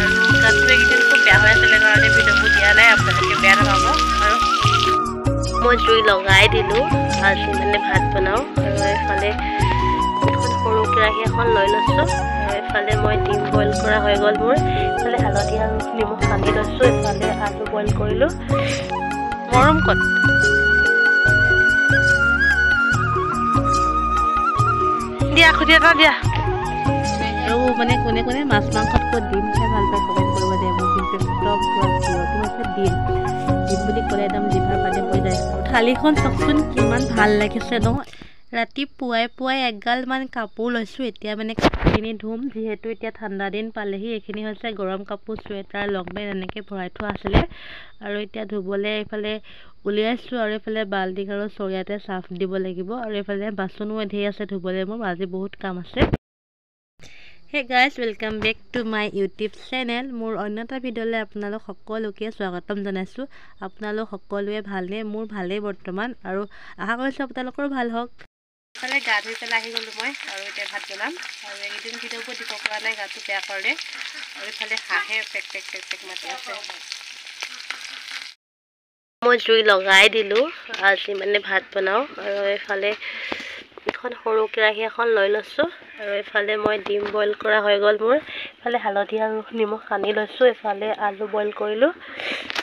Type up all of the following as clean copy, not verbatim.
আৰু গাটো এইকেইদিন খুব বেয়া হৈ আছিলে কাৰণে ভিডিঅ'বোৰ দিয়া নাই, আপোনালোকে বেয়া নাপাব। আৰু মই জুই লগাই দিলোঁ, আজি মানে ভাত বনাওঁ। আৰু এইফালে এখন সৰু কেৰাহী এখন লৈ লৈছোঁ। আৰু এইফালে মই ডিম বইল কৰা হৈ গ'ল মোৰ। এইফালে হালধি আৰু নিমখ সানি লৈছোঁ। এইফালে আলু বইল কৰিলোঁ। মৰম ক'ত দিয়া, খুটি এটা দিয়া। আৰু মানে কোনে কোনে মাছ মাংসতকৈ ডিম খাই ভাল পায় কমেণ্ট কৰিব দিয়ে। মোৰ কিন্তু একদম পুৰা প্ৰিয়টো হৈছে ডিম। ডিম বুলি ক'লে একদম জিভাৰ পানী পৰি যায়। থালিখন চাওকচোন কিমান ভাল লাগিছে ন। ৰাতি পুৱাই পুৱাই এগালমান কাপোৰ লৈছোঁ। এতিয়া মানে কাপোৰখিনি ধুম, যিহেতু এতিয়া ঠাণ্ডা দিন পালেহি। এইখিনি হৈছে গৰম কাপোৰ, চুৱেটাৰ, লং পেণ্ট এনেকৈ ভৰাই থোৱা আছিলে। আৰু এতিয়া ধুবলৈ এইফালে উলিয়াইছোঁ। আৰু এইফালে বাল্টিং আৰু চৰিয়াতে চাৰ্ফ দিব লাগিব। আৰু এইফালে বাচনো ধেৰ আছে ধুবলৈ, মোৰ আজি বহুত কাম আছে। Hey guys, welcome back to my YouTube channel. মোৰ অন্য এটা ভিডিঅ'লৈ আপোনালোক সকলোকে স্বাগতম জনাইছোঁ। আপোনালোক সকলোৱে ভালনে? মোৰ ভালেই বৰ্তমান, আৰু আশা কৰিছোঁ আপোনালোকৰো ভাল হওক। ইফালে গা ধুই পেলাই আহি গ'লোঁ মই, আৰু এতিয়া ভাত বনাম। আৰু এইকেইদিন ভিডিঅ'বোৰ দিব পৰা নাই গাটো বেয়া কাৰণে। আৰু ইফালে হাঁহে পেক পেক পেক পেক মাতি আছে। মই জুই লগাই দিলোঁ, আজি মানে ভাত বনাওঁ। আৰু এইফালে এখন সৰু কেৰাহী এখন লৈ লৈছোঁ। আৰু এইফালে মই ডিম বইল কৰা হৈ গ'ল মোৰ। এইফালে হালধি আৰু নিমখ সানি লৈছোঁ। এইফালে আলু বইল কৰিলোঁ।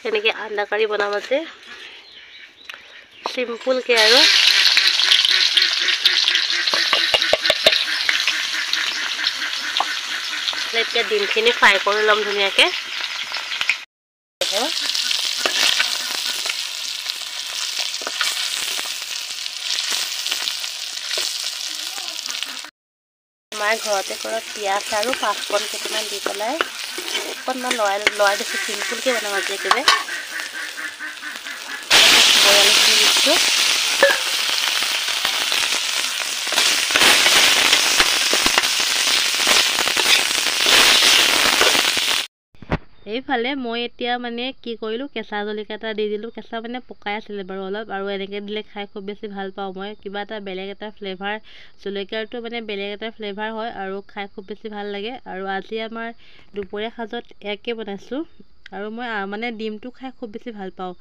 এনেকৈ আণ্ডা কাৰী বনাম আজি, চিম্পুলকৈ। আৰু এতিয়া ডিমখিনি ফ্ৰাই কৰি ল'ম ধুনীয়াকৈ। আমাৰ ঘৰতে কৰা পিঁয়াজ আৰু পাঁচফোৰণ কেইটামান দি পেলাই অকণমান লৰাই লৰাই দিছোঁ। চিম্পুলকৈ বনাম আজি একেবাৰে। বইল আলুখিনি দিছোঁ। এইফালে মই এতিয়া মানে কি কৰিলোঁ, কেঁচা জলকীয়া এটা দি দিলোঁ। কেঁচা মানে পকাই আছিলে বাৰু অলপ। আৰু এনেকৈ দিলে খাই খুব বেছি ভাল পাওঁ মই। কিবা এটা বেলেগ এটা ফ্লেভাৰ, জলকীয়াটো মানে বেলেগ এটা ফ্লেভাৰ হয় আৰু খাই খুব বেছি ভাল লাগে। আৰু আজি আমাৰ দুপৰীয়া সাজত ইয়াকে বনাইছোঁ। আৰু মই মানে ডিমটো খাই খুব বেছি ভাল পাওঁ।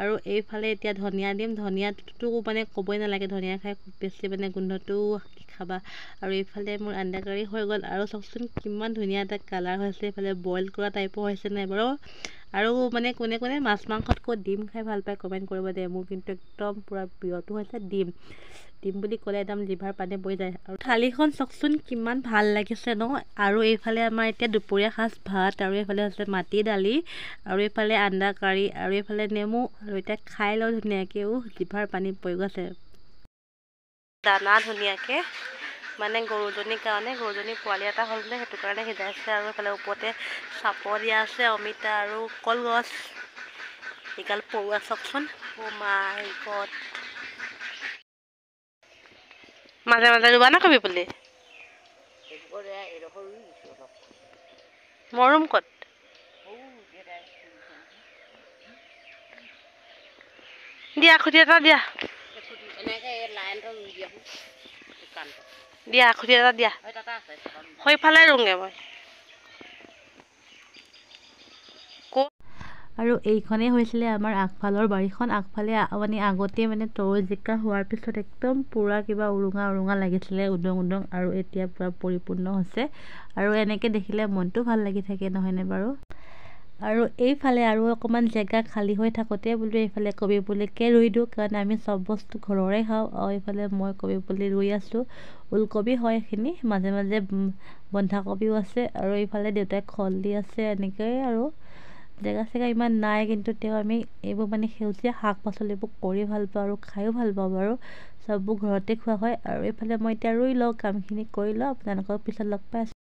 আৰু এইফালে এতিয়া ধনিয়া দিম। ধনিয়াটোতো মানে ক'বই নালাগে, ধনিয়া খাই খুব বেছি মানে গোন্ধটো কি খাবা। আৰু এইফালে মোৰ আণ্ডা কাৰী হৈ গ'ল। আৰু চাওকচোন কিমান ধুনীয়া এটা কালাৰ হৈছে। এইফালে বইল কৰা টাইপৰ হৈছে নাই বাৰু। আৰু মানে কোনে কোনে মাছ মাংসতকৈ ডিম খাই ভাল পায় কমেণ্ট কৰিব দিয়ে। মোৰ কিন্তু একদম পূৰা প্ৰিয়টো হৈছে ডিম। ডিম বুলি ক'লে একদম জিভাৰ পানী বৈ যায়। আৰু থালিখন চাওকচোন কিমান ভাল লাগিছে ন। আৰু এইফালে আমাৰ এতিয়া দুপৰীয়া সাজ ভাত, আৰু এইফালে হৈছে মাটি দালি, আৰু এইফালে আণ্ডা কাৰী, আৰু এইফালে নেমু। আৰু এতিয়া খাই লওঁ ধুনীয়াকৈ। জিভাৰ পানী পৰি গৈছে। দানা ধুনীয়াকৈ মানে গৰুজনীৰ কাৰণে, গৰুজনী পোৱালি এটা হ'ল যে সেইটো কাৰণে সিজাইছে। আৰু এইফালে ওপৰতে চাপৰ দিয়া আছে, অমিতা আৰু কলগছ। এইগাল পৰুৱা চাওকচোন, অ' মাই গড। মাজে মাজে ৰুবা না কবি পুলি? মৰম ক'ত দিয়া, খুটি এটা দিয়া, দিয়া খুটি এটা দিয়া। সেইফালে ৰুওঁগৈ মই। আৰু এইখনেই হৈছিলে আমাৰ আগফালৰ বাৰীখন। আগফালে মানে আগতে মানে তৰৈ জিকা হোৱাৰ পিছত একদম পূৰা কিবা উৰুঙা উৰুঙা লাগিছিলে, উদং উদং। আৰু এতিয়া পূৰা পৰিপূৰ্ণ হৈছে। আৰু এনেকৈ দেখিলে মনটো ভাল লাগি থাকে নহয়নে বাৰু। আৰু এইফালে আৰু অকণমান জেগা খালী হৈ থাকোঁতে বোলো এইফালে কবি পুলিকে ৰুই দিওঁ, কাৰণ আমি চব বস্তু ঘৰৰে খাওঁ। আৰু এইফালে মই কবি পুলি ৰুই আছোঁ। ওলকবি হয় এইখিনি, মাজে মাজে বন্ধাকবিও আছে। আৰু এইফালে দেউতাই খল দি আছে। এনেকৈয়ে আৰু জেগা চেগা ইমান নাই, কিন্তু তেওঁ আমি এইবোৰ মানে সেউজীয়া শাক পাচলিবোৰ কৰি ভাল পাওঁ আৰু খায়ো ভাল পাওঁ বাৰু। চববোৰ ঘৰতে খোৱা হয়। আৰু এইফালে মই এতিয়া ৰুই লওঁ, কামখিনি কৰি লওঁ, আপোনালোকক পিছত লগ পাই আছোঁ।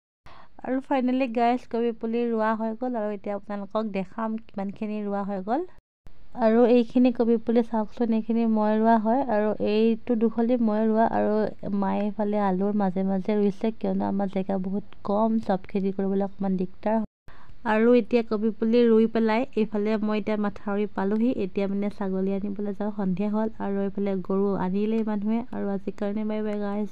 আৰু ফাইনেলি গাইজ কবি পুলি ৰোৱা হৈ গ'ল। আৰু এতিয়া আপোনালোকক দেখাম কিমানখিনি ৰোৱা হৈ গ'ল। আৰু এইখিনি কবি পুলি চাওকচোন, এইখিনি মই ৰোৱা হয়। আৰু এইটো দোখলি মই ৰোৱা। আৰু মায়ে এইফালে আলুৰ মাজে মাজে ৰুইছে, কিয়নো আমাৰ জেগা বহুত কম, চব খেতি কৰিবলৈ অকণমান দিগদাৰ। আৰু এতিয়া কবি পুলি ৰুই পেলাই এইফালে মই এতিয়া মাথাউৰি পালোহি। এতিয়া মানে ছাগলী আনিবলৈ যাওঁ, সন্ধিয়া হ'ল। আৰু এইফালে গৰু আনিলেই মানুহে। আৰু আজিৰ কাৰণে বাই বাই গাইজ।